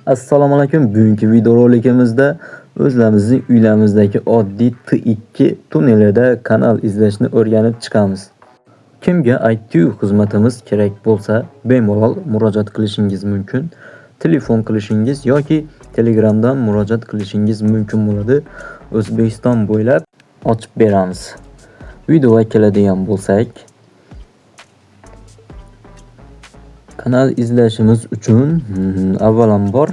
Assalomu alaykum. Bugungi videorolikimizda o'zlarimizning uylarimizdagi oddiy T2 tunnelida kanal izlashni o'rganib chiqamiz. Kimga ITU xizmatimiz kerak bo'lsa, bemalol murojaat qilishingiz mumkin. Telefon qilishingiz yoki Telegramdan murojaat qilishingiz mumkin bo'ladi. O'zbekiston bo'ylab ochib beramiz. Videoga keladigan bo'lsak, kanal izlashimiz uchun avvalambor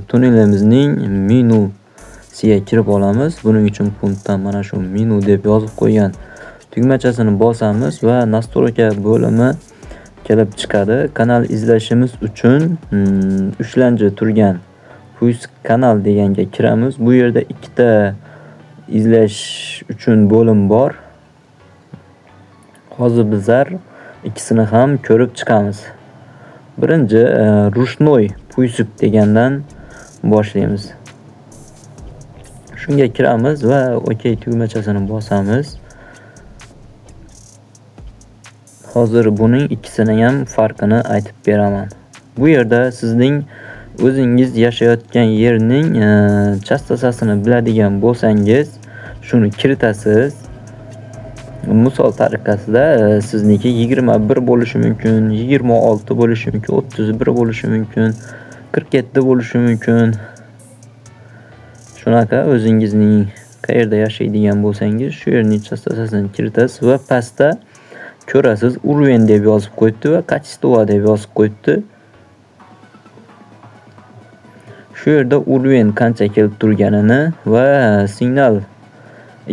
tunnelimizning menusiga kirib olamiz. Buning uchun punktdan mana shu menu deb yozib qo'ygan tugmachasini bosamiz va настройка bo'limi kelib chiqadi. Kanal izlashimiz uchun uchlanchi turgan Поиск kanal deganga kiramiz. Bu yerda ikkita izlash uchun bo'lim bor. Hozir bizlar ikkisini ham ko'rib chiqamiz. Birinchi ручной поиск degandan boshlaymiz. Shunga kiramiz va OK tugmachasini bosamiz. Hozir buning ikkisini ham farqini aytib beraman. Bu yerda sizning o'zingiz yashayotgan yerning chastotasini biladigan bo'lsangiz, shuni kiritasiz. Misol tariqasida sizniki 21 bo'lishi mumkin, 26 bo'lishi mumkin, 31 bo'lishi mumkin, 47 bo'lishi mumkin. Shunaqa o'zingizning qayerda yashaydigan bo'lsangiz, shu yerning chastotasini kiritasiz va pastda ko'rasiz уровень deb yozib qo'yibdi va качество deb yozib qo'yibdi. Shu yerda уровень qancha kelib turganini va signal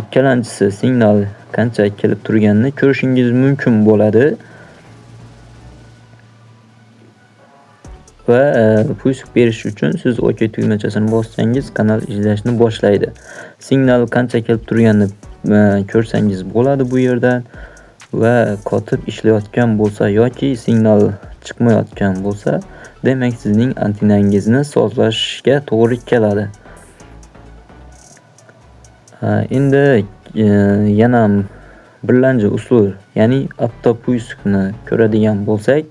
ikkalanchisi signal qancha kelib turganini ko'rishingiz mumkin bo'ladi. Va поиск berish uchun siz OK tugmachasini bossangiz kanal izlashni boshlaydi. Signal qancha kelib turganini ko'rsangiz bo'ladi bu yerda va qotib ishlayotgan bo'lsa yoki signal chiqmayotgan bo'lsa, demak sizning antenangizni sozlashga to'g'ri keladi. Endi yana birlamchi usul, ya'ni avtopoiskni ko'radigan bo'lsak,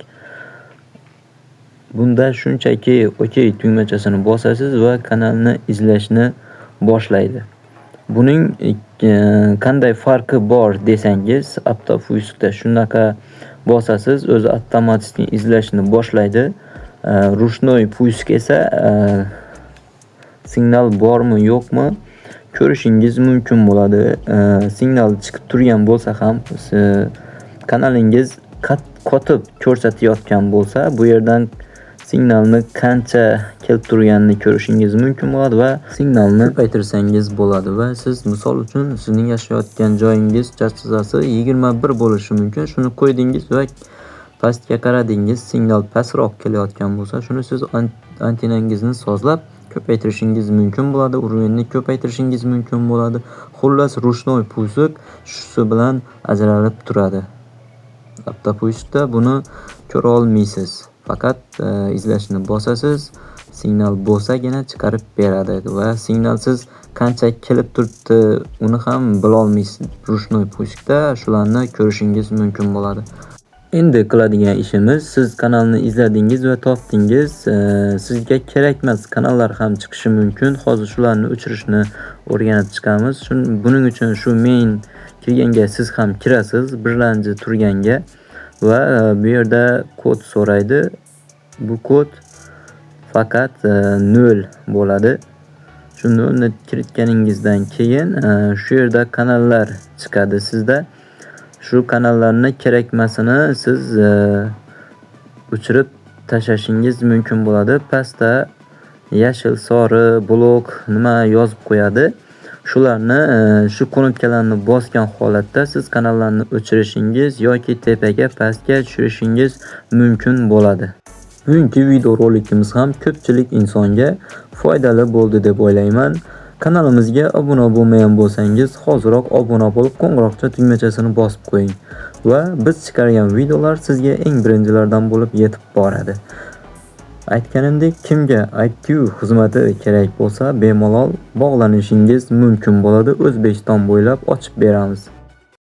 bunda shunchaki OK tugmachasini bosasiz va kanalni izlashni boshlaydi. Buning qanday farqi bor desangiz, avtopoiskda shunaqa bosasiz, o'zi avtomatik izlashni boshlaydi. Ручной поиск esa signal bormi yo'qmi ko'rishingiz mumkin bo'ladi. Signal chiqib turgan bo'lsa ham kanalingiz qotib ko'rsatayotgan bo'lsa, bu yerdan signalni qancha kelib turganini ko'rishingiz mumkin bo'ladi va signalni ko'paytirsangiz bo'ladi va siz misol uchun sizning yashayotgan joyingiz chastotasi 21 bo'lishi mumkin. Shuni qo'ydingiz va pastga qaradingiz, signal pastroq kelayotgan bo'lsa, shuni siz antenangizni sozlab ko'paytirishingiz mumkin bo'ladi, уровеньni ko'paytirishingiz mumkin bo'ladi. Xullas, ручной поиск shusi bilan ajralib turadi. Avtopoiskda buni ko'ra olmaysiz. Faqat izlashni bosasiz, signal bo'lsagina chiqarib beradi va signalsiz qancha kelib turibdi uni ham bila olmaysiz. Ручной поискda shularni ko'rishingiz mumkin bo'ladi. Endi qiladigan ishimiz, siz kanalni izladingiz va topdingiz. Sizga kerakmas kanallar ham chiqishi mumkin. Hozir shularni o'chirishni o'rganib chiqamiz. Buning uchun shu main kirganga siz ham kirasiz, birlamchi turganga va bu yerda kod so'raydi. Bu kod faqat 0 bo'ladi. Shu 0 ni kiritganingizdan keyin shu yerda kanallar chiqadi sizda. Shu kanallarni kerakmasini siz o'chirib tashlashingiz mumkin bo'ladi. Pastda yashil, sori, blok nima yozib qo'yadi. Shularni shu knopkalarni bosgan holatda siz kanallarni o'chirishingiz yoki tepaga, pastga tushirishingiz mumkin bo'ladi. Bugungi videorolikimiz ham ko'pchilik insonga foydali bo'ldi deb o'ylayman. Kanalimizga obuna bo'lmagan bo'lsangiz, hoziroq obuna bo'lib, qo'ng'iroqcha tugmachasini bosib qo'ying va biz chiqargan videolar sizga eng birinchilardan bo'lib yetib boradi. Aytganimdek, kimga ITU xizmati kerak bo'lsa, bemalol bog'lanishingiz mumkin bo'ladi. O'zbekiston bo'ylab ochib beramiz.